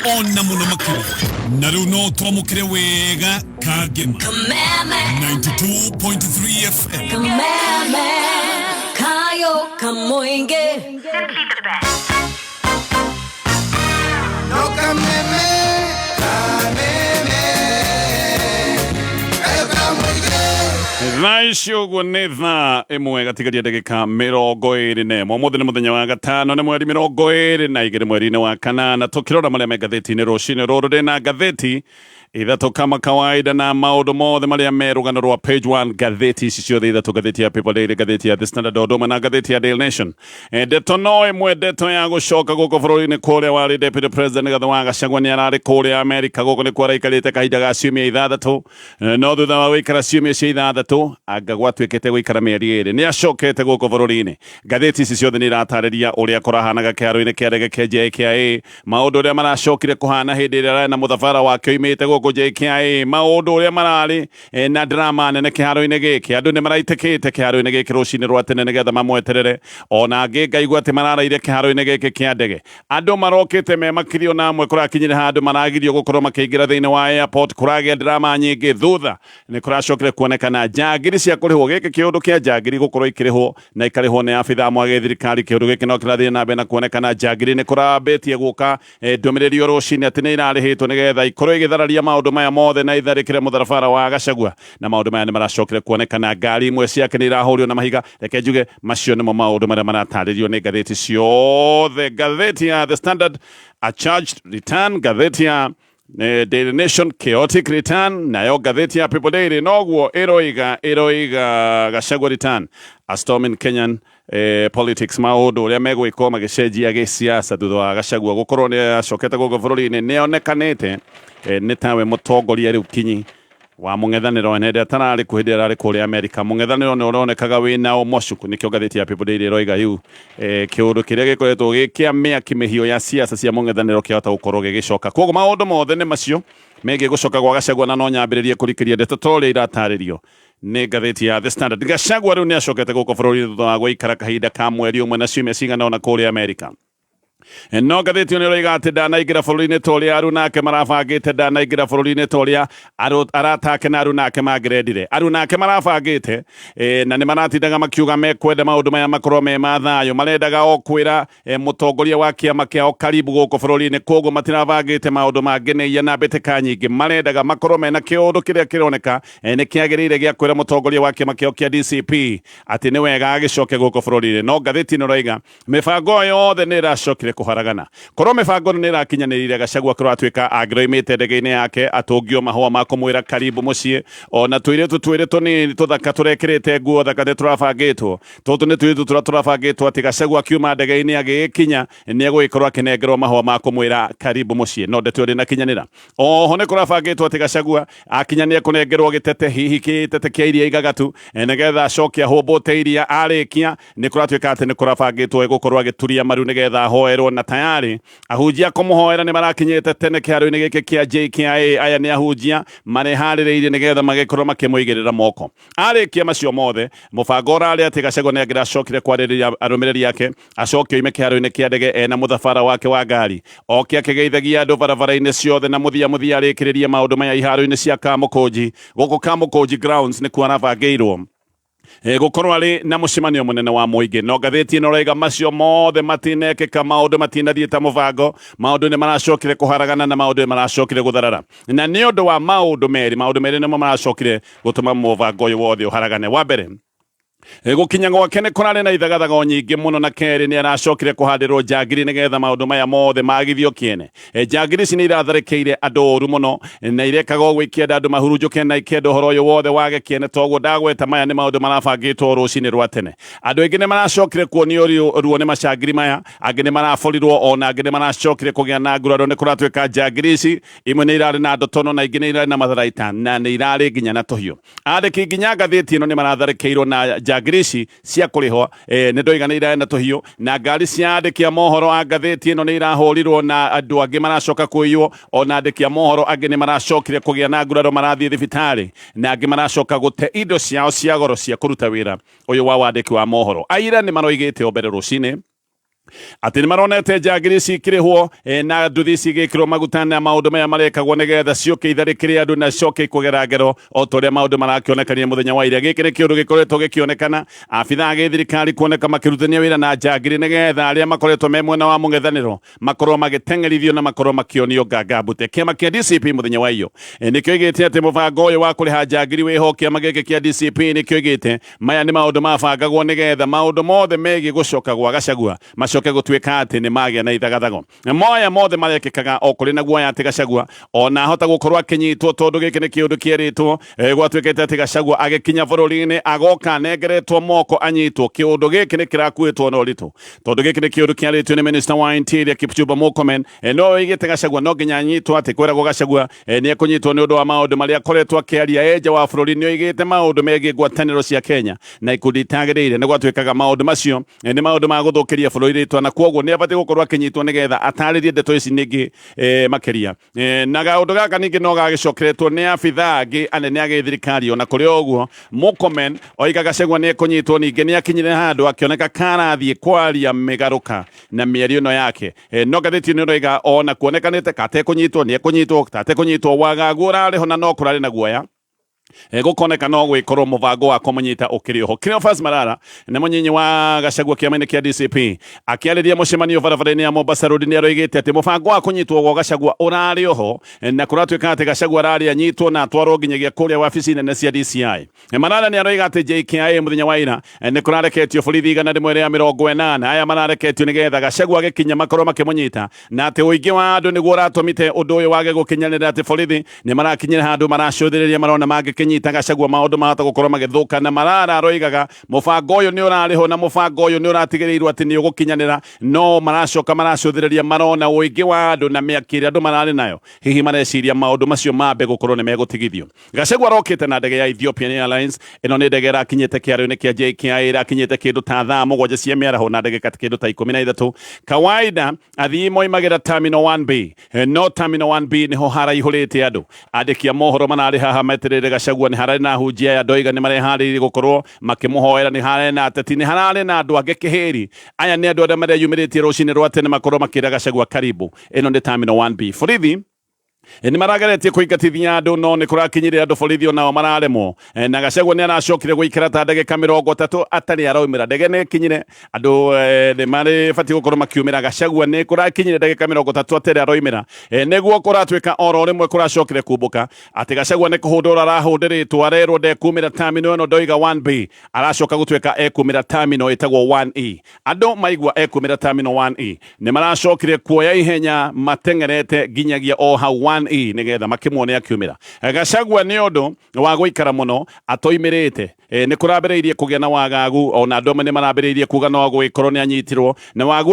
Ona mũno makĩria. Na rĩu no twamũkĩre wega Kangema. Kameme. 92.3 FM. Kameme. Kayo Kamoinge. No kameme, kameme, kayo kamwige. Thaa ici ũguo nĩ thaa 1 gatigaria ndagĩka 21. Ũmũthĩ nĩ mũthenya wa gatano, nĩ mweri 22 mweri-inĩ wa kanana. Tũkĩrora marĩa me ngathĩti-inĩ rũcinĩ rũrũ, ndĩna ngathĩti ithatũ kama kawaida na maũndũ mothe marĩa me rũgano rwa page 1. Ngathĩti ici ciothe ithatũ, ngathĩti ya People Daily, ngathĩti ya The Standard Dodoma na ngathĩti ya Daily Nation, ndeto no ĩmwe, ndeto ya gũcoka gũkũ bũrũri-inĩ kũrĩa warĩ Deputy President Rigathĩ wa Gachagua. Nĩ ararĩ kũrĩa Amerika, gũkũ nĩkuo araikarĩte kahinda ga ciumia 6. No thutha wa gũikara ciumia icio 6, anga gwatuĩkĩte gũikara mĩeri 2, nĩ acokete gũkũ bũrũri-inĩ. Ngathĩti ici ciothe nĩ iratarĩria ũrĩa kũrahanaga kĩharo-inĩ kĩa ndege kĩa JKIA, maũndũ ũrĩa maracokire kũhana hĩndĩ ĩrĩa ararĩ na mũthabara wake oimĩte gũkũ JKIA, maũndũ ũrĩa mararĩ na drama nene kĩharo-inĩ gĩkĩ. Andũ nĩ maraitĩkĩte kĩharo-inĩ gĩkĩ rũcinĩ rwa tene nĩgetha mamweterere, ona angĩ ngaigua atĩ mararaire kĩharo-inĩ gĩkĩ kĩa ndege. Andũ marokĩte me makirio, na amwe kũrakinyire handũ maragirio gũkorwo makĩingĩra thĩinĩ wa airport. Kũragĩa drama nyingĩ. Thutha nĩ kũracokire kuonekana njangiri cia kũrĩhwo, gĩkĩ kĩũndũ kĩa njangiri gũkorwo ikĩrĩhwo na ikarĩhwo nĩ abithaa amwe a gĩthirikari. Kĩũndũ gĩkĩ no kĩrathiĩ na mbere na kuonekana njangiri nĩ kũrambĩtie gũka ndũmĩrĩri o rũcinĩ atĩ nĩ irarĩhĩtwo nĩgetha ikorwo igĩthararia maũndũ maya mothe na itharĩkĩre mũtharabara wa Gachagua. Na maũndũ maya nĩ maracokire kuonekana ngari imwe ciake nĩ irahũrio na mahiga. Reke njuge macio nĩmo maũndũ marĩa maratarĩrio nĩ ngathĩti ciothe. Ngathĩti ya The Standard, "A Charged Return"; ngathĩti ya Daily Nation, "Chaotic Return"; nayo ngathĩti ya People Daily noguo ĩroiga "Gachagua Return, a Storm in Kenyan Politics". Maũndũ ũrĩa megwĩkwo magĩcenjia gĩsiasa thutha wa Gachagua gũkorwo nĩ acokete gũkũ bũrũri-inĩ, nĩ onekanĩte nĩ tawe mũtongoria rĩu kinyi wa mũng'ethanĩro. Ene ĩrĩa atararĩ kuo hĩndĩ ĩrĩa ararĩ kũrĩa Amerika, mũng'ethanĩro nĩ ũronekaga wĩna ũmocuku. Nĩkĩo ngathĩti ya People Daily ĩroiga rĩu kĩũndũ kĩrĩa gĩkoretwo gĩ kĩa mĩaki mĩhiũ ya siasa cia mũng'ethanĩro kĩahota gũkorwo gĩgĩcoka. Koguo maũndũ mothe nĩ macio megiĩ gũcoka gwa Gachagua, na no nyambĩrĩrie kũrikĩria ndeto ta ũrĩa iratarĩrio nĩ ngathĩti ya The Standard. Gachagua rĩu nĩ acokete gũkũ bũrũri thutha wa gũikara kahinda ka mweri 1 na ciumia cigana ũna kũrĩa Amerika. No ngathĩti ĩyo nĩroiga atĩ ndanaingĩra bũrũri-inĩ ta ũrĩa arunake marabangĩte, ndanaingĩra bũrũri-inĩ ta ũrĩa aratake na arunake mangĩrendire, arunake marabangĩte, na nĩ maratindaga makiuga mekwenda maũndũ maya makorwo me ma thayũ. Marendaga o kwĩra mũtongoria wa kĩama kĩao karibu gũkũ bũrũri-inĩ, koguo matirabangĩte maũndũ mangĩnĩia na mbĩtĩka nyingĩ. Marendaga makorwo mena kĩũndũ kĩrĩa kĩroneka nĩ kĩagĩrĩire gĩa kwĩra mũtongoria wa kĩama kĩao kĩa DCP atĩ nĩ wega agĩcoke gũkũ bũrũri-inĩ. No ngathĩti ĩno ĩroiga mĩbango yothe nĩ ĩracokire kũharagana. Korwo mĩbango ĩno nĩ ĩrakinyanĩrire, Gachagua kũratuĩka angĩroimĩte ndege-inĩ yake atũngio mahũa ma kũmwĩra karibu mũciĩ. Ona tũirĩtu twĩrĩ tũnini tũthaka tũrekĩrĩte nguo thaka nĩ tũrabangĩtwo. Tũtũ nĩ tũirĩtu tũrĩa tũrabangĩtwo atĩ Gachagua akiuma ndege-inĩ agĩgĩkinya nĩ egũgĩkorwo akĩnengerwo mahũa ma kũmwĩra karibu mũciĩ, no ndeto ĩyo ndĩnakinyanĩra. Oho nĩ kũrabangĩtwo atĩ Gachagua akinya nĩ ekũnengerwo gĩtete, hihi gĩtete kĩa iria igagatu, nĩgetha acoke ahũmbũte iria. Arĩkia, nĩ kũratuĩka atĩ nĩ kũrabangĩtwo egũkorwo agĩturia maru nĩgetha ahoerwo, na tayarĩ ahunjia kũmũhoera nĩ marakinyĩte tene kĩharo-inĩ gĩkĩ kĩa JKIA. Aya nĩ ahunjia mareharĩrĩirie nĩgetha magĩkorwo makĩmũigĩrĩra moko. Arĩkia macio mothe, mũbango ũrarĩ atĩ Gachagua nĩ angĩracokire kwarĩrĩria arũmĩrĩri ake, acoke oime kĩharo-inĩ kĩa ndege ena mũthabara wake wa ngari, oke akĩgeithagia andũ barabara-inĩ ciothe, na mũthia mũthia arĩkĩrĩrie maũndũ maya iharo-inĩ cia Kamũkũnji. Gũkũ Kamũkũnji grounds nĩkuo arabangĩirwo gũkorwo arĩ na mũcemanio mũnene wa mũingĩ. No ngathĩti ĩno ĩroiga macio mothe matinekĩka, maũndũ matinathiĩ ta mũbango, maũndũ nĩ maracokire kũharagana na maũndũ nĩ maracokire gũtharara, na nĩ ũndũ wa maũndũ merĩ. Maũndũ merĩ nĩmo maracokire gũtũma mũbango ũyũ wothe ũharagane. Wa mbere, gũkinya gwake nĩ kũrarĩ na ithagathago nyingĩ mũno, na kerĩ, nĩ aracokire kũhandĩrwo njangiri nĩgetha maũndũ maya mothe magithio kĩene. Njangiri ici nĩ iratharĩkĩire andũ ũru mũno na irekaga ũguo ikĩenda andũ mahurunjũke na ikĩenda ũhoro ũyũ wothe wage kĩene. Toguo ndagweta, maya nĩ maũndũ marabangĩtwo rũcinĩ rwa tene. Andũ aingĩ nĩ maracokire kuonio ruo nĩ macangiri maya, angĩ nĩ maraborirwo, ona angĩ nĩ maracokire kũgĩa na nguraro. Nĩ kũratuĩka njangiri ici imwe nĩ irarĩ na ndotono na ingĩ nĩ irarĩ na matharaita na nĩ irarĩ nginya na tũhiũ. Andĩki nginya ngathĩti ĩno nĩ maratharĩkĩirwo na njangiri ici cia kũrĩhwo. Nĩ ndoiga nĩ irarĩ na tũhiũ, na ngari cia andĩki a mohoro a ngathĩti ĩno nĩ irahũrirwo, na andũ angĩ maracoka kũiywo. Ona andĩki a mohoro angĩ nĩ maracokire kũgĩa na nguraro, marathiĩ thibitarĩ, na angĩ maracoka gũte indo ciao cia goro cia kũruta wĩra ũyũ wa wandĩki wa mohoro. Aira nĩ maroigĩte o mbere rũcinĩ. Atĩ nĩ maronete njangiri ici ikĩrĩhwo na nduthi ici igĩkĩrwo maguta na maũndũ maya marekagwo nĩgetha ciũke itharĩkĩre andũ na coke ikũgera ngero o ta ũrĩa maũndũ marakĩonekanire mũthenya wa ira. Gĩkĩ nĩ kĩũndũ gĩkoretwo gĩkĩonekana abithaa a gĩthirikari kuoneka makĩrutithania wĩra na njangiri nĩgetha arĩa makoretwo me mwena wa mũng'ethanĩro makorwo magĩteng'erithio na makorwo makĩonio nganga mbute. Kĩama kĩa DCP mũthenya wa iyo nĩkĩoigĩte atĩ mũbango ũyũ wa kũrĩha njangiri wĩho. Kĩama gĩkĩ kĩa DCP nĩkĩoigĩte maya nĩ maũndũ mabangagwo nĩgetha maũndũ mothe megiĩ gũcoka gwa Gachagua macoke gũtuĩka atĩ nĩ magĩa na ithagathago. Moya mothe marekĩkaga o kũrĩ na guoya atĩ Gachagua ona ahota gũkorwo akĩnyitwo, tondũ gĩkĩ nĩ kĩũndũ kĩerĩtwo gwatuĩkĩte atĩ Gachagua agĩkinya bũrũri-inĩ agoka anengeretwo moko anyitwo. Kĩũndũ gĩkĩ nĩ kĩrakuĩtwo na ũritũ, tondũ gĩkĩ nĩ kĩũndũ kĩarĩtio nĩ Minister wa Interior Kipchumba Murkomen. No oigĩte Gachagua no nginya anyitwo, atĩ kwĩragwo Gachagua nĩ ekũnyitwo nĩ ũndũ wa maũndũ marĩa akoretwo akĩaria e nja wa bũrũri. Nĩ oigĩte maũndũ megiĩ ngwatanĩro cia Kenya na ikundi itagĩrĩire, nĩ gwatuĩkaga maũndũ macio nĩ maũndũ ma gũthũkĩria bũrũri rĩtwa, na kwoguo nĩ abatiĩ gũkorwo akĩnyitwo nĩgetha atarĩrie ndeto ici ningĩ makĩria. Na kaũndũ gaka ningĩ no gagĩcokeretwo nĩ abithaa angĩ anene a gĩthirikari. Ona kũrĩ o ũguo, Murkomen oiga Gachagua nĩ ekũnyitwo. Ningĩ nĩ akinyire handũ akĩoneka karathiĩ kwaria mĩgarũka na mĩario ĩno yake. No ngathĩti ĩno ĩroiga ona kuonekanĩte katekũnyitwo nĩ ekũnyitwo tatekũnyitwo, wagagu ũrarĩ ho na no kũrarĩ na guoya. Gũkoneka no gwĩkorwo mũbango wa kũmũnyita ũkĩrĩ oho. Cleophas Malala nĩ mũnyinyi wa Gachagua kĩama-inĩ kĩa DCP. Akĩarĩria mũcemanio barabara-inĩ ya Mombasa Road, nĩ aroigĩte atĩ mũbango wa kũnyitwo gwa Gachagua ũrarĩ oho, na kũratuĩka atĩ Gachagua ararĩ anyitwo na atwarwo nginyagia kũrĩa wabici nene cia DCI. Malala nĩ aroiga atĩ JKIA mũthenya wa ira nĩ kũrareketio borithi 180. Aya marareketio nĩgetha Gachagua agĩkinya makorwo makĩmũnyita, na atĩ ũingĩ wa andũ nĩguo ũratũmĩte ũndũ ũyũ wage gũkinyanĩra, atĩ borithi nĩ marakinyĩra handũ maracũthĩrĩria marona mangĩkĩnyita Gachagua maũndũ mahota gũkorwo magĩthũka. Na Malala aroigaga mũbango ũyũ nĩ ũrarĩho na mũbango ũyũ nĩ ũratigĩrĩirwo atĩ nĩ ũgũkinyanĩra, no maracoka maracũthĩrĩria marona ũingĩ wa andũ na mĩaki ĩrĩa andũ mararĩ nayo, hihi mareciria maũndũ macio mambe gũkorwo nĩ megũtigithio. Gachagua arokĩte na ndege ya Ethiopian Airlines. Ĩno nĩ ndege ĩrakinyĩte kĩaro-inĩ kĩa JKIA ĩrakinyĩte kĩndũ ta thaa 7 cia mĩaraho na ndagĩka kĩndũ ta 13. Kawaida athii moimagĩra Terminal 1B, no Terminal 1B nĩho haraihũrĩte andũ. Andĩki a mohoro mararĩ haha metereire Gachagua, nĩ hararĩ na ahunjia aya ndoiga nĩ mareharĩirie gũkorwo makĩmũhoera, nĩ hararĩ na ateti, nĩ hararĩ na andũ angĩ kĩhĩri. Aya nĩ andũ arĩa mareyumĩrĩtie rũcinĩ rwa tene makorwo makĩra Gachagua karibu. Ĩno nĩ Terminal 1B. Borithi nĩ marageretie kũingatithia andũ, no nĩ kũrakinyire andũ borithi onao mararemwo. Na Gachagua nĩ aracokire gũikara ta ndagĩka 30 atarĩ araumĩra. Ndege nĩ ĩkinyire, andũ nĩ marĩ batiĩ gũkorwo makiumĩra. Gachagua nĩ kũrakinyire ndagĩka 30 atarĩ araumĩra. Nĩguo kũratuĩka oro rĩmwe kũracokire kumbũka atĩ Gachagua nĩ kũhũndũra arahũndĩrĩtwo, arerwo ndekumĩra terminal ĩno ndoiga 1B, aracoka gũtuĩka ekumĩra terminal ĩtagwo 1E. Andũ maigua ekumĩra terminal 1E nĩ maracokire kuoya ihenya mateng'erete nginyagia o hau 1E nĩgetha makĩmuone akiumĩra. Gachagua nĩ ũndũ wa gũikara mũno atoimĩrĩte, nĩ kũrambĩrĩirie kũgĩa na wagagu, ona andũ amwe nĩ marambĩrĩirie kuga no gũgĩkorwo nĩ anyitirwo, na wagagu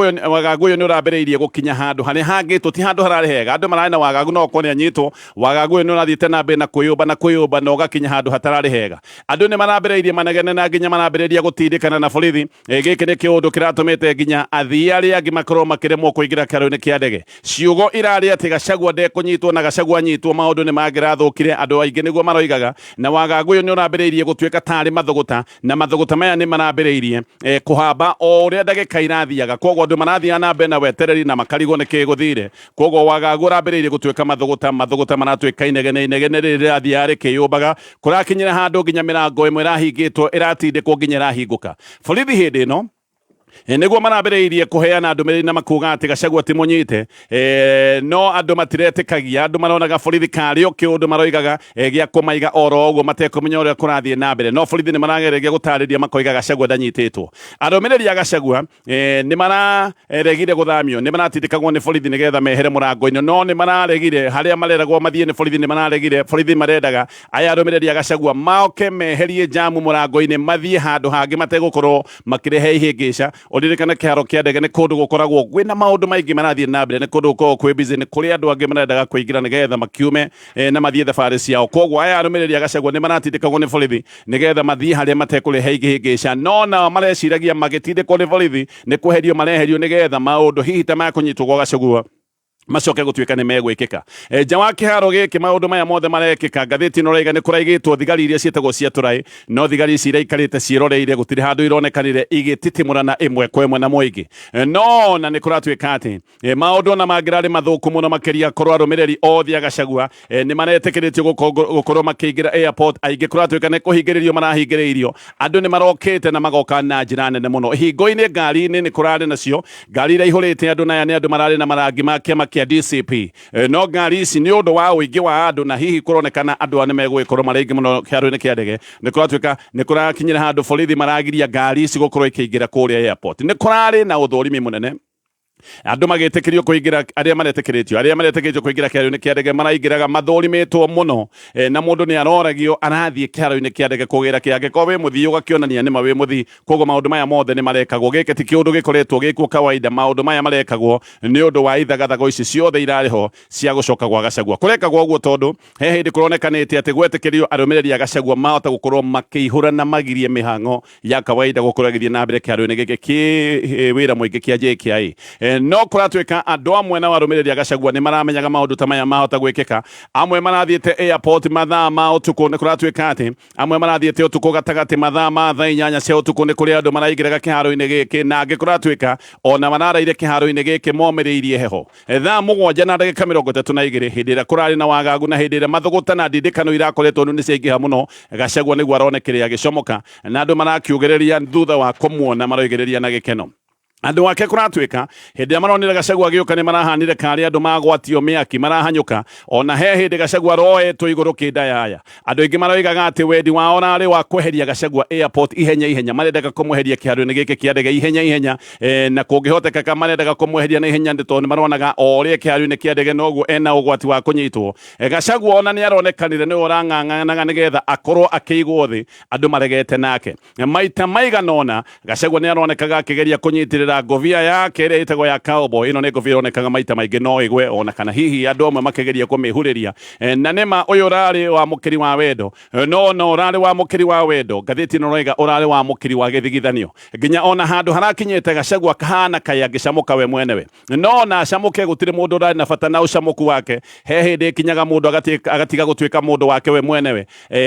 ũyũ nĩ ũrambĩrĩirie gũkinya handũ harĩa hangĩtwo ti handũ hararĩ hega. Andũ mararĩ na wagagu no okorwo nĩ anyitwo. Wagagu ũyũ nĩ ũrathiĩte na mbere na kwĩyũmba na kwĩyũmba na ũgakinya handũ hatararĩ hega. Andũ nĩ marambĩrĩirie manegene na nginya marambĩrĩria gũtindĩkana na borithi. Gĩkĩ nĩ kĩũndũ kĩratũmĩte nginya athii arĩa angĩ makorwo makĩremwo kũingĩra kĩharo-inĩ kĩa ndege. Ciugo irarĩ atĩ Gachagua ndekũnyitwo, na Gachagua anyitwo maũndũ nĩ mangĩrathũkire. Andũ aingĩ nĩguo maroigaga, na wagagu ũyũ nĩ ũrambĩrĩirie gũtuĩka tarĩ mathũgũta, na mathũgũta maya nĩ marambĩrĩirie kũhamba o ũrĩa ndagĩka irathiaga. Koguo andũ marathiaga na mbere na wetereri na makarigwo nĩ kĩĩ gũthire. Koguo wagagu ũrambĩrĩirie gũtuĩka mathũgũta, mathũgũta maratuĩka inegene, inegene rĩrĩ rĩrathiaga rĩkĩyũmbaga. Kũrakinyĩra handũ nginya mĩrango ĩmwe ĩrahingĩtwo ĩratindĩkwo nginya ĩrahingũka. Borithi hĩndĩ ĩno nĩguo marambĩrĩirie kũheana ndũmĩrĩri na makuga atĩ Gachagua ti mũnyite. No andũ matiretĩkagia, andũ maronaga borithi karĩ o kĩũndũ maroigaga gĩa kũmaiga oro ũguo matekũmenya ũrĩa kũrathiĩ na mbere. No borithi nĩ marageragia gũtarĩria makoiga Gachagua ndanyitĩtwo. Arũmĩrĩri a Gachagua nĩ mararegire gũthamio, nĩ maratindĩkagwo nĩ borithi nĩgetha mehere mũrango-inĩ, no nĩ mararegire harĩa mareragwo mathiĩ nĩ borithi, nĩ mararegire. Borithi marendaga aya arũmĩrĩri a Gachagua moke meherie jamu mũrango-inĩ, mathiĩ handũ hangĩ mategũkorwo makĩrehe ihĩngĩca. Ũririkane kĩharo kĩa ndege nĩ kũndũ gũkoragwo kwĩna maũndũ maingĩ marathiĩ na mbere, nĩ kũndũ gũkoragwo kwĩ busy, nĩ kũrĩ andũ angĩ marendaga kũingĩra nĩgetha makiume na mathiĩ thabarĩ ciao. Koguo aya arũmĩrĩri a Gachagua nĩ maratindĩkagwo nĩ borithi nĩgetha mathiĩ harĩa matekũrehe ihĩngĩca, no nao mareciragia magĩtindĩkwo nĩ borithi nĩ kweherio mareherio nĩgetha maũndũ hihi ta ma kũnyitwo gwa Gachagua. Macoke gũtuĩka nĩ megwĩkĩka. Nja wa kĩharo gĩkĩ maũndũ maya mothe marekĩka, ngathĩti ĩno ĩraiga nĩ kũraigĩtwo thigari iria ciĩtagwo cia tũraĩ, no thigari ici iraikarĩte ciĩroreire, gũtirĩ handũ ironekanire igĩtitimũrana ĩmwe kwa ĩmwe na mũingĩ. No na nĩ kũratuĩka atĩ maũndũ ona mangĩrarĩ mathũku mũno makĩria korwo arũmĩrĩri othe a Gachagua nĩ maretĩkĩrĩtio gũkorwo makĩingĩra airport, aingĩ kũratuĩka nĩ kũhingĩrĩrio marahingĩrĩirio. Andũ nĩ marokĩte na magoka na njĩra nene mũno hingo-inĩ, ngari-inĩ nĩ kũrarĩ nacio ngari iria ihũrĩte andũ, na aya nĩ andũ mararĩ na marangi ma kĩama kĩa DCP. No ngari ici nĩ ũndũ wa ũingĩ wa andũ na hihi kũronekana andũ aya nĩ megũgĩkorwo marĩ aingĩ mũno kĩharo-inĩ kĩa ndege, nĩ kũratuĩka nĩ kũrakinyĩra handũ borithi maragiria ngari ici gũkorwo ikĩingĩra kũrĩa airport. Nĩ kũrarĩ na ũthũrimi mũnene, andũ magĩtĩkĩrio kũingĩra, arĩa maretĩkĩrĩtio kũingĩra kĩharo-inĩ kĩa ndege maraingĩraga mathũrimĩtwo mũno, na mũndũ nĩ aroragio arathiĩ kĩharo-inĩ kĩa ndege kũgĩra kĩ, angĩkorwo wĩ mũthii ũgakĩonania nĩma wĩ mũthii. Koguo maũndũ maya mothe nĩ marekagwo. Gĩkĩ ti kĩũndũ gĩkoretwo gĩkuo kawaida, maũndũ maya marekagwo nĩ ũndũ wa ithagathago ici ciothe irarĩ ho cia gũcoka gwa Gachagua. Kũrekagwo ũguo tondũ he hĩndĩ kũronekanĩte atĩ gwetĩkĩrio arũmĩrĩri a Gachagua mahota gũkorwo makĩihũra na magirie mĩhang'o ya kawaida gũkorwo ĩgĩthiĩ na mbere kĩharo-inĩ gĩkĩ kĩ wĩra mũingĩ kĩa JKIA. No kũratuĩka andũ amwe na arũmĩrĩri a Gachagua nĩ maramenyaga maũndũ ta maya mahota gwĩkĩka. Amwe marathiĩte airport mathaa ma ũtukũ, nĩ kũratuĩka atĩ amwe marathiĩte ũtukũ gatagatĩ mathaa ma thaa 8 cia ũtukũ, nĩ kũrĩ andũ maraingĩraga kĩharo-inĩ gĩkĩ, na angĩ kũratuĩka ona mararaire kĩharo-inĩ gĩkĩ momĩrĩirie heho. Thaa 7:32, hĩndĩ ĩrĩa kũrarĩ na wagagu na hĩndĩ ĩrĩa mathũgũta na ndindĩkano irakoretwo nĩ ciaingĩha mũno, Gachagua nĩguo aronekire agĩcomoka, na andũ marakiugĩrĩria thutha wa kũmuona maroigĩrĩria na gĩkeno. Andũ ake kũratuĩka hĩndĩ ĩrĩa maronire Gachagua agĩũka nĩ marahanire karĩ andũ magwatio mĩaki marahanyũka. Ona he hĩndĩ Gachagua aroetwo igũrũ kĩndayaya. Andũ aingĩ maroigaga atĩ wendi wao ũrarĩ wa kweheria Gachagua airport ihenya ihenya, marendaga kũmweheria kĩharo-inĩ gĩkĩ kĩa ndege ihenya ihenya, na kũngĩhotekeka marendaga kũmweheria na ihenya tondũ nĩ maronaga o ũrĩa kĩharo-inĩ kĩa ndege noguo ena ũgwati wa kũnyitwo. Gachagua ona nĩ aronekanire nĩwe ũrang'ang'anaga nĩgetha akorwo akĩigwo thĩ, andũ maregete nake maita maigana ũna. Gachagua nĩ aronekaga akĩgeria kũnyitĩrĩra ngobia yake ĩrĩa ĩtagwo ya cowboy. Ĩno nĩ ngobia ĩronekaga maita maingĩ no ĩgwe, ona kana hihi andũ amwe makĩgeria kũmĩhurĩria. Na nĩma ũyũ ũrarĩ wa mũkĩri wa wendo, no ũrarĩ wa mũkĩri wa wendo, ngathĩti ĩno ĩroiga ũrarĩ wa mũkĩri wa gĩthigithanio, nginya ona handũ harakinyĩte Gachagua kahana kaĩ angĩcamũka we mwenewe. No na acamũke, gũtirĩ mũndũ ũrarĩ na bata na ũcamũku wake. He hĩndĩ ĩkinyaga mũndũ agatiga gũtuĩka mũndũ wake we mwenewe,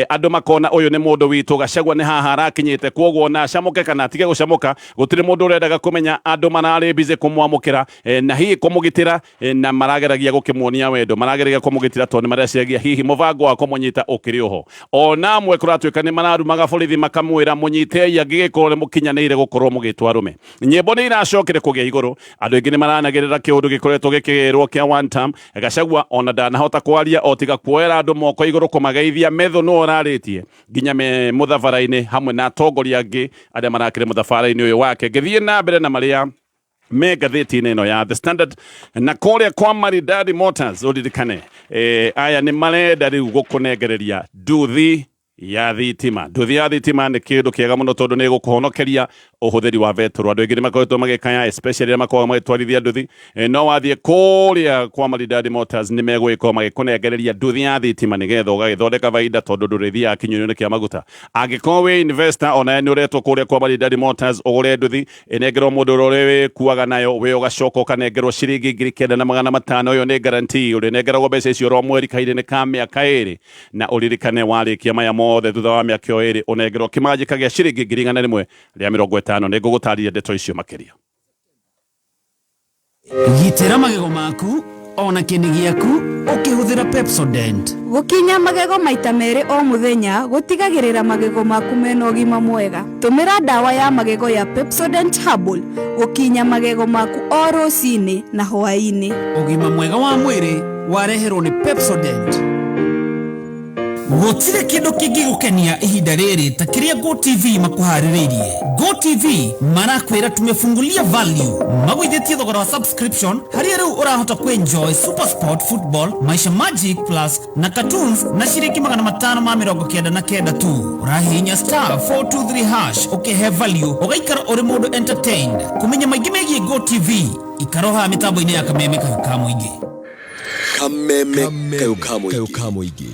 andũ makona ũyũ nĩ mũndũ witũ. Gachagua nĩ haha arakinyĩte, koguo na acamũke kana atige gũcamũka, gũtirĩ mũndũ ũrendaga kũmenya. Andũ mararĩ busy kũmwamũkĩra, na hihi kũmũgitĩra, na marageragia gũkĩmuonia wendo, marageragia kũmũgitĩra tondũ nĩ mareciragia hihi mũbango wa kũmũnyita ũkĩrĩ oho. Ona amwe kũratuĩka nĩ mararumaga borithi makamwĩra, "Mũnyitei angĩgĩkorwo nĩ mũkinyanĩire gũkorwo mũgĩtwo arũme." Nyĩmbo nĩ iracokire kũgĩa igũrũ, andũ aingĩ nĩ maranagĩrĩra kĩũndũ gĩkoretwo gĩkĩgĩrwo kĩa one term. Gachagua ona ndanahota kwaria o tiga kuoera andũ moko igũrũ kũmageithia. Metho nĩwe ũrarĩtie nginya me mũthabara-inĩ hamwe na atongoria angĩ arĩa marakĩrĩ mũthabara-inĩ ũyũ wake. Ngĩthiĩ na mbere na marĩa me ngathĩti-inĩ ĩno ya The Standard na kũrĩa kwa Maridadi Motors, ũririkane aya nĩ marenda rĩu gũkũnengereria nduthi ya thitima. Nduthi ya thitima nĩ kĩndũ kĩega mũno tondũ nĩ ĩgũkũhonokeria ũhũthĩri wa betũrũ. Andũ aingĩ nĩ makoretwo magĩkaya, especially arĩa makoragwo magĩtwarithia nduthi. No wathiĩ kũrĩa kwa Maridadi Motors nĩ megũgĩkorwo magĩkũnengereria nduthi ya thitima nĩgetha ũgagĩthondeka baida tondũ ndũrĩthiaga kinyũrũ-inĩ kĩa maguta. Angĩkorwo wĩ investor, ona nĩ ũretwo kũrĩa kwa Maridadi Motors ũgũre nduthi, ĩnengerwo mũndũ ũrĩa ũrĩkuaga nayo, we ũgacoka ũkanengerwo ciringi 9,500. Ĩyo nĩ guarantee, ũrĩnengeragwo mbeca icio oro mweri kahinda-inĩ ka mĩaka 2. Na ũririkane warĩkia maya mothe, thutha wa mĩaka ĩyo 2 ũnengerwo kĩmanjĩka gĩa ciringi 150,000. Nĩ ngũgũtarĩria ndeto icio makĩria. Gitĩra magego maku ona kĩni gĩaku ũkĩhũthĩra Pepsodent. Gũkinya magego maita merĩ o mũthenya gũtigagĩrĩra magego maku mena ũgima mwega. Tũmĩra ndawa ya magego ya Pepsodent Herbal gũkinya magego maku o rũcinĩ na hwaĩ-inĩ. Ũgima mwega wa mwĩrĩ wareherwo nĩ Pepsodent. Gũtirĩ kĩndũ kĩngĩgũkenia ihinda rĩrĩ ta kĩrĩa GoTV makũharĩrĩirie. GoTV marakwĩra tumefungulia value, magũithĩtie thogora wa subscription harĩa rĩu ũrahota kwenjoy Super Sport, Football, Maisha Magic Plus na cartoons na ciringi 599 tu. Ũrahihinya *423# ũkĩhe value, ũgaikara ũrĩ mũndũ entertained. Kũmenya maingĩ megiĩ GoTV, ikara haha mĩtambo-inĩ ya Kameme Kayũ ka Mũingĩ. Kameme Kayũ ka Mũingĩ. Kayũ ka Mũingĩ.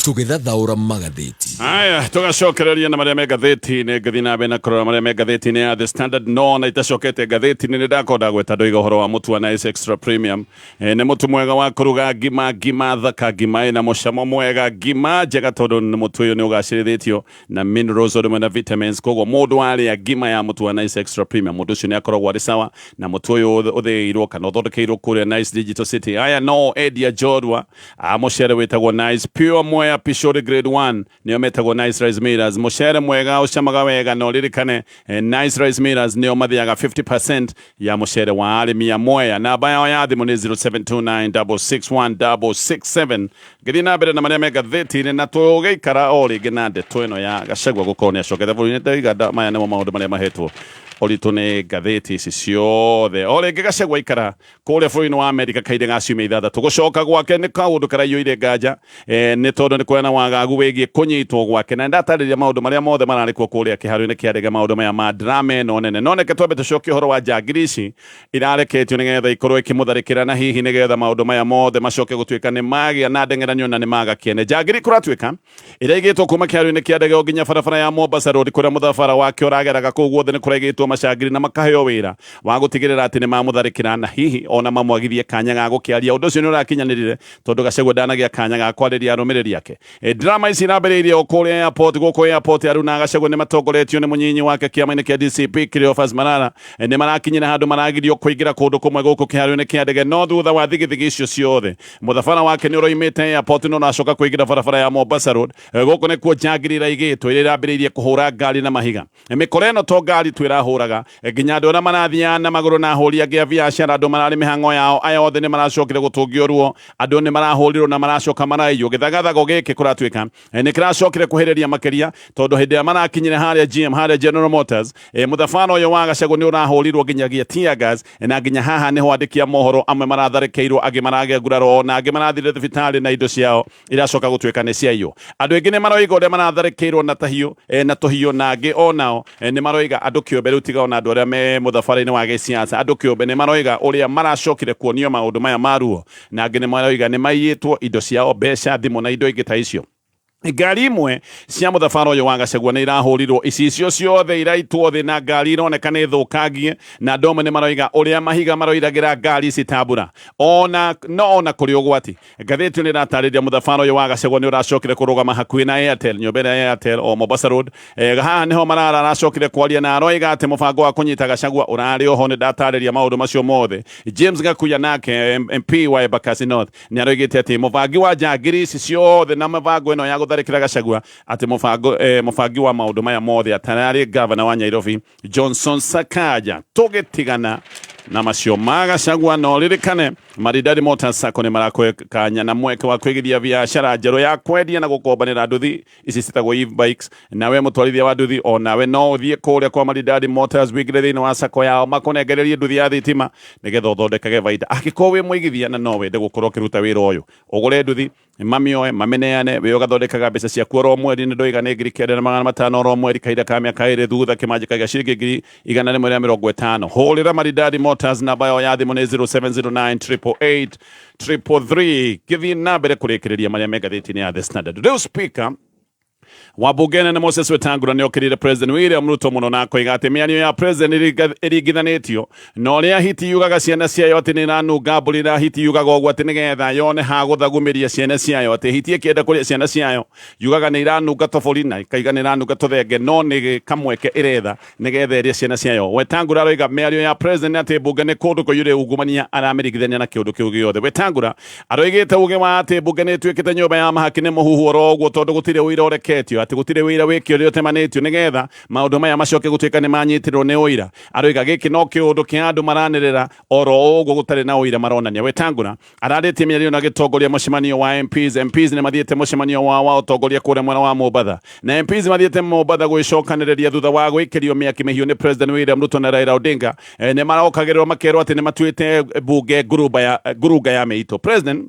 Tũgĩthathaũra magathĩti. Aya, tũgacokereria na marĩa me ngathĩti-inĩ. Ngĩthiĩ na mbere na kũrora marĩa me ngathĩti-inĩ ya The Standard, no na itacokete ngathĩti-inĩ nĩ ndakorwo ndagweta ndoiga ũhoro wa mũtu wa Nice Extra Premium. Nĩ mũtu mwega wa kũruga ngima, ngima thaka, ngima ĩna mũcamo mwega, ngima njega, tondũ nĩ mũtu ũyũ nĩ ũgacĩrithĩtio na minerals o rĩmwe na vitamins. Koguo mũndũ arĩa ngima ya mũtu wa Nice Extra Premium, mũndũ ũcio nĩ akoragwo arĩ sawa. Na mũtu ũyũ ũthĩirwo kana ũthondekeirwo kũrĩa Nice Digital City. Aya no endia njorua a mũcere wĩtagwo Nice Pure Mwea Pishori Grade 1, nĩo metagwo Nice Rice Millers, mũcere mwega ũcamaga wega. Na ũririkane Nice Rice Millers nĩo mathiaga 50% ya mũcere wa arĩmi a Mwea. Namba yao ya thimũ nĩ 0729661667. Ngĩthiĩ na mbere na marĩa me ngathĩti-inĩ, na tũgĩikara o rĩngĩ na ndeto ĩno ya Gachagua gũkorwo nĩ acokete bũrũri-inĩ, ndaiga maya nĩmo maũndũ marĩa mahetwo ũritũ nĩ ngathĩti ici ciothe. O rĩngĩ Gachagua aikara kũrĩa bũrũri-inĩ wa Amerika kahinda ga ciumia 6. Gũcoka gwake nĩ kaũndũ karaiyũire nganja, nĩ tondũ nĩ kũrĩ wagagu wĩgiĩ kũnyitwo gwake, na ndatarĩria maũndũ marĩa mothe mararĩ kuo kũrĩa kĩharo-inĩ kĩa ndege, maũndũ maya ma drama ĩno nene. No reke twambe tũcokie ũhoro wa njangiri ici irareketio nĩgetha ikorwo ikĩmũtharĩkĩra, na hihi nĩgetha maũndũ maya mothe macoke gũtuĩka nĩ magĩa na ndeng'eranio na nĩ maga kĩene. Njangiri kũratuĩka iraigĩtwo kuma kĩharo-inĩ kĩa ndege o nginya barabara ya Mombasa Road, kũrĩa mũthabara wake ũrageraga. Kũu guothe nĩ kũraigĩtwo macangiri na makaheo wĩra wa gũtigĩrĩra atĩ nĩ mamũtharĩkĩra na hihi ona mamwagithie kanya ga gũkĩaria. Ũndũ ũcio nĩ ũrakinyanĩrire, tondũ Gachagua ndanagĩa kanya ga kwarĩria arũmĩrĩri ake. Drama ici irambĩrĩirie o kũrĩa airport. Gũkũ airport, Aruna Gachagua nĩ matongoretio nĩ mũnyinyi wake kĩama-inĩ kĩa DCP, Cleophas Malala. Nĩ marakinyĩra handũ maragirio kũingĩra kũndũ kũmwe gũkũ kĩharo-inĩ kĩa ndege. No thutha wa thigithigi icio ciothe, mũthabara wake nĩ ũroimĩte airport no ũracoka kũingĩra barabara ya Mombasa Road. Gũkũ nĩkuo njangiri iraigĩtwo, iria irambĩrĩirie kũhũra ngari na mahiga. Mĩkora ĩno to ngari tu ĩrahũraga, nginya andũ arĩa marathiaga na magũrũ na ahũri angĩ a biacara, andũ mararĩ mĩhang'o yao, aya othe nĩ maracokire gũtũngio ruo. Andũ nĩ marahũrirwo na maracoka maraiywo. Gĩthagathago gĩkĩ kũratuĩka nĩ kĩracokire kũhĩrĩria makĩria, tondũ hĩndĩ ĩrĩa marakinyire harĩa GM, harĩa General Motors, mũthabara ũyũ wa Gachagua nĩ ũrahũrirwo nginyagia tear gas, na nginya haha nĩho andĩki a mohoro amwe maratharĩkĩirwo, angĩ maragĩa nguraro, na angĩ marathire thibitarĩ na indo ciao iracoka gũtuĩka nĩ ciaiywo. Andũ aingĩ nĩ maroiga ũrĩa maratharĩkĩirwo na tahiũ, na tũhiũ, na angĩ onao nĩ maroiga andũ kĩũmbe rĩu, tiga ona andũ arĩa me mũthabara-inĩ wa gĩciaca, andũ kĩũmbe nĩ maroiga ũrĩa maracokire kuonio maũndũ maya maruo, na angĩ nĩ maroiga nĩ maiyĩtwo indo ciao, mbeca, thimũ na indo ingĩ ta icio. Ngari imwe cia mũthabara ũyũ wa Gachagua nĩ irahũrirwo, icicio ciothe iraitwo thĩ, na ngari ironeka nĩ thũkangie, na andũ amwe nĩ maroiga ũrĩa mahiga maroiragĩra ngari ici ta mbura. Ona no ona kũrĩ ũgwati, ngathĩti nĩ ĩratarĩria mũthabara ũyũ wa Gachagua nĩ ũracokire kũrũgama hakuhĩ na Airtel, nyũmba ĩrĩa ya Airtel o Mombasa Road. Haha nĩho Marara aracokire kwaria na aroiga atĩ mũbango wa kũnyita Gachagua ũrarĩ oho. Nĩ ndatarĩria maũndũ macio mothe. James Gakuya nake MP wa Embakasi North nĩ aroigĩte atĩ mũbangi wa njangiri ici ciothe na mĩbango ĩno ya gũtharĩkĩra Gachagua, atĩ mũbangi wa maũndũ maya mothe atararĩ gavana wa Nairobi, Johnson Sakaja. Tũgĩtigana na macio ma Gachagua, no ririkane Maridadi Motors Sacco nĩ marakũhe kanya na mweke wa kwĩgithia biacara njerũ ya kwendia na gũkombanĩra nduthi ici citagwo e-bikes. Nawe mũtwarithia wa nduthi, o nawe no ũthiĩ kũrĩa kwa Maridadi Motors, wĩingĩre thĩinĩ wa sacco yao, makũnengererie nduthi ya thitima nĩgetha ũthondekage baida. Angĩkorwo wĩ mũigithia na no wende gũkorwo ũkĩruta wĩra ũyũ, ũgũre nduthi, mamĩoe, mamĩneane, wĩ ũgathondekaga mbeca ciaku oro mweri. Nĩ ndoiga nĩ 9,500 oro mweri, kahinda ka mĩaka 2 thutha kĩmanjĩka gĩa ciringi 150,000. Hũrĩra Maridadi Motors, namba yao ya thimũ nĩ 0709 888 333. Ngĩthiĩ na mbere kũrĩkĩrĩria marĩa me ngathĩti-inĩ ya The Standard rĩu, Speaker wa bunge nene Moses Wetangula nĩ okĩrĩire President William Ruto mũno na akoiga atĩ mĩario ya president ĩringithanĩtio na ũrĩa hiti yugaga ciana ciayo atĩ nĩ iranunga mbũri, na hiti yugaga ũguo atĩ nĩgetha yone ha gũthagumĩria ciana ciayo, atĩ hiti ĩkĩenda kũrĩa ciana ciayo yugaga nĩ iranunga tũbũri na ĩkaiga nĩ iranunga tũthenge, no nĩ kamweke ĩretha nĩgetha ĩrĩe ciana ciayo. Wetangula aroiga mĩario ya president atĩ mbunge nĩ kũndũ kũiyũre ungumania aramĩringithania na kĩũndũ kĩu gĩothe. Wetangula aroigĩte uge wa atĩ mbunge nĩ ĩtuĩkĩte nyũmba ya mahaki nĩ mũhuhu oro ũguo, tondũ gũtirĩ ũira ũreketio, atĩ gũtirĩ ũira wĩkĩ ũrĩa ũtemanĩtio nĩgetha maũndũ maya macoke gũtuĩka nĩ manyitĩrwo nĩ ũira. Aroiga gĩkĩ no kĩũndũ kĩa andũ maranĩrĩra oro ũguo gũtarĩ na ũira maronania. Wetangula ararĩtie mĩario na gĩtongoria mũcemanio wa MPs. MPs nĩ mathiĩte mũcemanio wao wa ũtongoria kũrĩa mwena wa Mombatha, na MPs mathiĩte Mombatha gwĩcokanĩrĩria thutha wa gwĩkĩrio mĩaki mĩhiũ nĩ President William Ruto na Raila Odinga. Nĩ marokagĩrĩrwo makerwo atĩ nĩ matuĩte mbunge ngurunga ya mĩitũ. President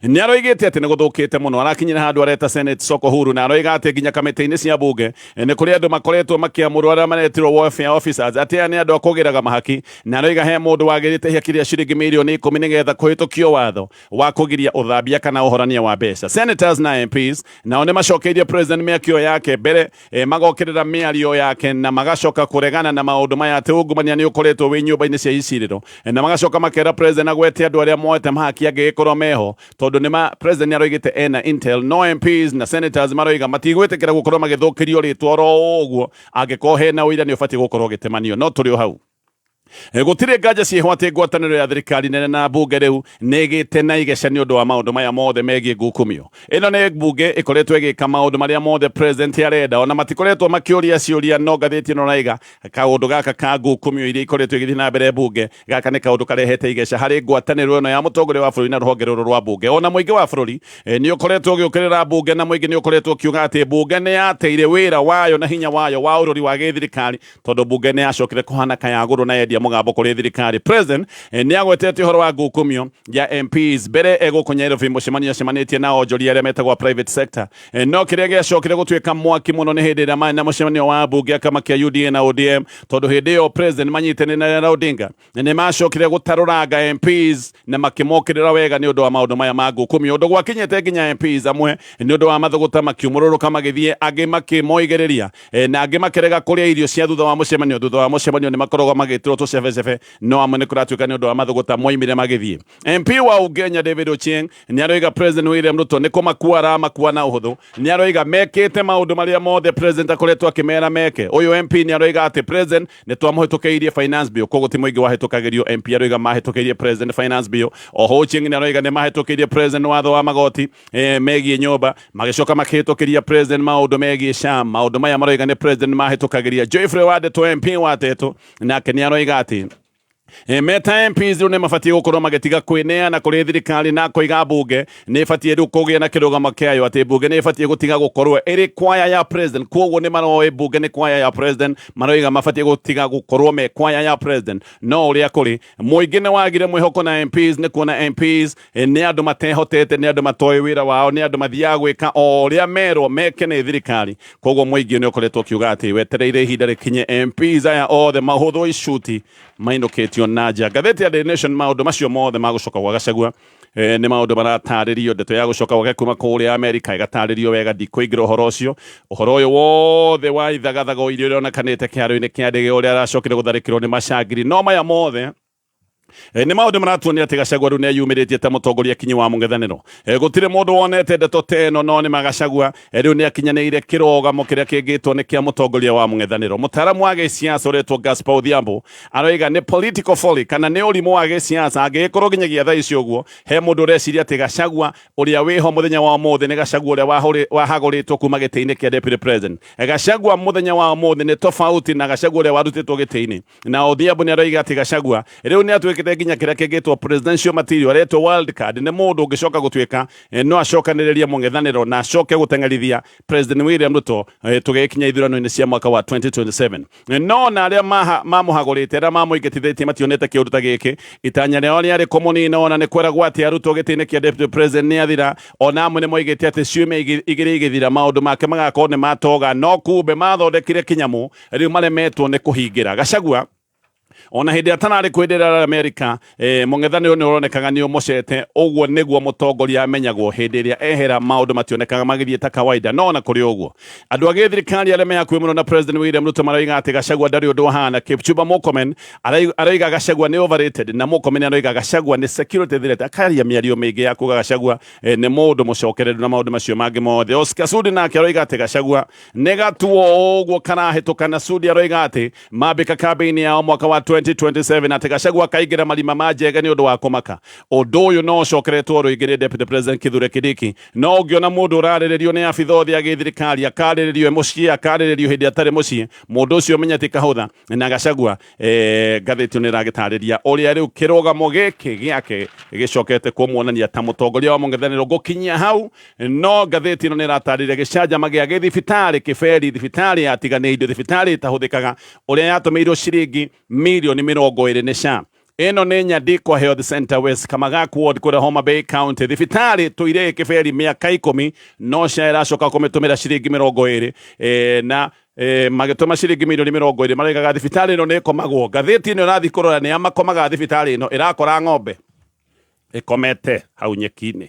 Nĩ aroigĩte atĩ nĩ gũthũkĩte mũno, arakinyire handũ areta Senate soko huru, na aroiga atĩ nginya kamĩtĩ-inĩ cia bunge nĩ kũrĩ andũ makoretwo makĩamũrwo arĩa maretirwo welfare officers, atĩ aya nĩ andũ a kũgĩraga mahaki, na aroiga he mũndũ wagĩrĩte ihaki rĩa ciringi mirioni 10 nĩgetha kũhĩtũkio watho wa kũgiria ũthambia kana ũhorania wa mbeca. Senators na MPs nao nĩ macokeirie president mĩakio yake mbere, magokĩrĩra mĩario yake na magacoka kũregana na maũndũ maya atĩ ungumania nĩ ũkoretwo wĩ nyũmba-inĩ cia icirĩro, na magacoka makera president agwete andũ arĩa moete mahaki angĩgĩkorwo meho, tondũ nĩ ma president nĩ aroigĩte ena intel, no MPs na senators maroiga matigwĩtĩkĩra gũkorwo magĩthũkĩrio rĩtwa oro ũguo, angĩkorwo hena ũira nĩ ũbatiĩ gũkorwo ũgĩtemanio. No tũrĩ o hau, gũtirĩ nganja ciĩho atĩ ngwatanĩro ya thirikari nene na mbunge rĩu nĩ ĩgĩte na igeca nĩ ũndũ wa maũndũ maya mothe megiĩ ngukumio. Ĩno nĩ mbunge ĩkoretwo ĩgĩka maũndũ marĩa mothe president arenda, ona matikoretwo makĩũria ciũria. No ngathĩti ĩno raiga kaũndũ gaka ka ngukumio iria ikoretwo igĩthiĩ na mbere mbunge, gaka nĩ kaũndũ karehete igeca harĩ ngwatanĩro ĩno ya mũtongoria wa bũrũri na rũhonge rũrũ rwa mbunge. Ona mũingĩ wa bũrũri nĩ ũkoretwo ũgĩũkĩrĩra mbunge, na mũingĩ nĩ ũkoretwo ũkiuga atĩ mbunge nĩ yateire wĩra wayo na hinya wayo wa ũrori wa gĩthirikari, tondũ mbunge nĩ yacokire kũhana kayagũrũ na yendia mũgambo kũrĩ thirikari. President nĩ agwetete ũhoro wa ngukumio ya MPs mbere egũkũ Nairobi mũcemanio acemanĩtie na onjoria arĩa metagwo private sector. No kĩrĩa gĩacokire gũtuĩka mwaki mũno nĩ hĩndĩ ĩrĩa marĩ na mũcemanio wa mbunge a kĩama kĩa UDA na ODM, tondũ hĩndĩ ĩyo president manyitanĩire na Raila Odinga nĩ macokire gũtarũranga MPs na makĩmokĩrĩra wega nĩ ũndũ wa maũndũ maya ma ngukumio, ũndũ gwakinyĩte nginya MPs amwe nĩ ũndũ wa mathũgũta makiumũrũrũka magĩthiĩ, angĩ makĩmoigĩrĩria, na angĩ makĩrega kũrĩa irio cia thutha wa mũcemanio. Thutha wa mũcemanio nĩ makoragwo magĩtĩrwo tũcebecebe, no amwe nĩ kũratuĩka nĩ ũndũ wa mathũgũta moimire magĩthiĩ. MP wa Ugenya David Ochieng nĩ aroiga President William Ruto nĩ kũmakua aramakua na ũhũthũ. Nĩ aroiga mekĩte maũndũ marĩa mothe president akoretwo akĩmera meke. Ũyũ MP nĩ aroiga atĩ president nĩ twamũhĩtũkĩirie finance bill, koguo ti mũingĩ wahĩtũkagĩrio. MP aroiga mahĩtũkĩirie president finance bill. Oho Ochieng nĩ aroiga nĩ mahĩtũkĩirie president watho wa magoti megiĩ nyũmba, magĩcoka makĩhĩtũkĩria president maũndũ megiĩ SHA. Maũndũ maya maroiga nĩ president mahĩtũkagĩria. Geoffrey Wandeto, MP wa Teto, nake nĩ aroiga atĩ meta MPs rĩu nĩ mabatiĩ gũkorwo magĩtiga kwĩneana kũrĩ thirikari, na koiga mbunge nĩ ĩbatiĩ rĩu kũgĩa na kĩrũgamo kĩayo, atĩ mbunge nĩ ĩbatiĩ gũtiga gũkorwo ĩrĩ kwaya ya president. Koguo nĩ maroĩ mbunge nĩ kwaya ya president, maroiga mabatiĩ gũtiga gũkorwo me kwaya ya president. No ũrĩa kũrĩ, mũingĩ nĩ wagire mwĩhoko na MPs, nĩ kuona MPs nĩ andũ matehotete, nĩ andũ matoĩ wĩra wao, nĩ andũ mathiaga gwĩka o ũrĩa merwo meke nĩ thirikari. Koguo mũingĩ nĩ ũkoretwo ũkiuga atĩ wetereire ihinda rĩkinye MPs aya othe mahũthwo icuti mainũkĩtio na nja. Ngathĩti ya Daily Nation, maũndũ macio mothe ma gũcoka gwa Gachagua nĩ maũndũ maratarĩrio. Ndeto ya gũcoka gwake kuma kũrĩa Amerika ĩgatarĩrio wega, ndikũingĩra ũhoro ũcio. Ũhoro ũyũ wothe wa ithagathago iria ũrĩonekanĩte kĩharo-inĩ kĩa ndege, ũrĩa aracokire gũtharĩkĩrwo nĩ macangiri, no maya mothe nĩ maũndũ maratuonia atĩ Gachagua rĩu nĩ eyumĩrĩtie ta mũtongoria kinyi wa mũng'ethanĩro. Gũtirĩ mũndũ wonete ndeto ta ĩno, no nĩ Gachagua rĩu nĩ akinyanĩire kĩrũgamo kĩrĩa kĩngĩtwo nĩ kĩa mũtongoria wa mũng'ethanĩro. Mũtaaramu wa gĩciaca ũretwo Gaspar Odhiambo aroiga nĩ political folly, kana nĩ ũrimũ wa gĩciaca, angĩgĩkorwo nginyagia thaa ici ũguo he mũndũ ũreciria atĩ Gachagua ũrĩa wĩho mũthenya wa ũmũthĩ nĩ Gachagua ũrĩa wahagũrĩtwo kuma gĩtĩ-inĩ kĩa deputy president. Gachagua mũthenya wa ũmũthĩ nĩ tofauti na Gachagua ũrĩa warutĩtwo gĩtĩ-inĩ. Na Odhiambo nĩ aroiga atĩ Gachagua rĩu nĩ atuĩkĩte nginya kĩrĩa kĩngĩtwo presidential material, aretwo wild card, nĩ mũndũ ũngĩcoka gũtuĩka no acokanĩrĩrie mũng'ethanĩro na acoke gũteng'erithia President William Ruto tũgĩkinya ithurano-inĩ cia mwaka wa 2027. No na arĩa mamũhagũrĩte, arĩa mamũingatithĩtie, mationete kĩũndũ ta gĩkĩ. Itanya rĩao rĩarĩ kũmũnina, ona nĩ kweragwo atĩ arutwo gĩtĩ-inĩ kĩa deputy president nĩ athira. Ona amwe nĩ moigĩte atĩ ciumia 2 igĩthira maũndũ make magakorwo nĩ matoga, no kumbe mathondekire kĩnyamũ rĩu maremetwo nĩ kũhingĩra. Gachagua ona hĩndĩ atararĩ kwĩndĩra Amerika, mũng'ethanĩro nĩ ũronekaga nĩ ũmũcete. Ũguo nĩguo mũtongoria amenyagwo, hĩndĩ ĩrĩa ehera maũndũ mationekaga magĩthiĩ ta kawaida. No ona kũrĩ ũguo, andũ a gĩthirikari arĩa me hakuhĩ mũno na President William Ruto maroiga atĩ Gachagua ndarĩ ũndũ ahana. Kipchumba Murkomen aroiga Gachagua nĩ overrated, na Murkomen aroiga Gachagua nĩ security threat, akaria mĩario mĩingĩ ya kuga Gachagua nĩ mũndũ mũcokereru na maũndũ macio mangĩ mothe. Oscar Sudi nake aroiga atĩ Gachagua nĩ gatuo ũguo karahĩtũka, na Sudi aroiga atĩ mambĩka kambĩini yao mwaka wa 2027 atĩ Gachagua akaingĩra marima ma njege nĩ ũndũ wa kũmaka. Ũndũ ũyũ no ũcokeretwo rũingĩ nĩ Deputy President Kithure Kindiki. No ũngĩona mũndũ ũrarĩrĩrio nĩ abitha othe a gĩthirikari, akarĩrĩrio e mũciĩ, akarĩrĩrio hĩndĩ atarĩ mũciĩ, mũndũ ũcio ũmenye ti kahũtha na Gachagua. Ngathĩti nĩ ĩragĩtarĩria ũrĩa rĩu kĩrũgamo gĩkĩ gĩake gĩcokete kũmuonania ta mũtongoria wa mũng'ethanĩro. Gũkinyia hau, no ngathĩti ĩno nĩ ĩratarĩria gĩcanjama gĩa gĩthibitarĩ kĩberi, thibitarĩ yatiganĩirio, thibitarĩ ĩtahũthĩkaga, ũrĩa yatũmĩirwo ciringi mirioni 20 nĩ SHA. Ĩno nĩ Nyandikwa Health Center West Kamagak Ward kũrĩa Homa Bay County. Thibitarĩ tũire ĩkĩberi mĩaka 10 no SHA ĩracoka kũmĩtũmĩra ciringi 20 na magĩtũma ciringi mirioni 20 maraigaga thibitarĩ ĩno nĩ ĩkomagwo. Ngathĩti ĩno ĩrathiĩ kũrora nĩ amakomaga thibitarĩ ĩno ĩrakora ng'ombe ĩkomete hau nyeki-inĩ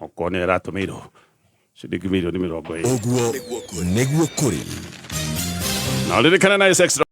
okorwo nĩ ĩratũmĩirwo ciringi mirioni 20. Ũguo nĩguo kũrĩ. Na ririkana na Essex.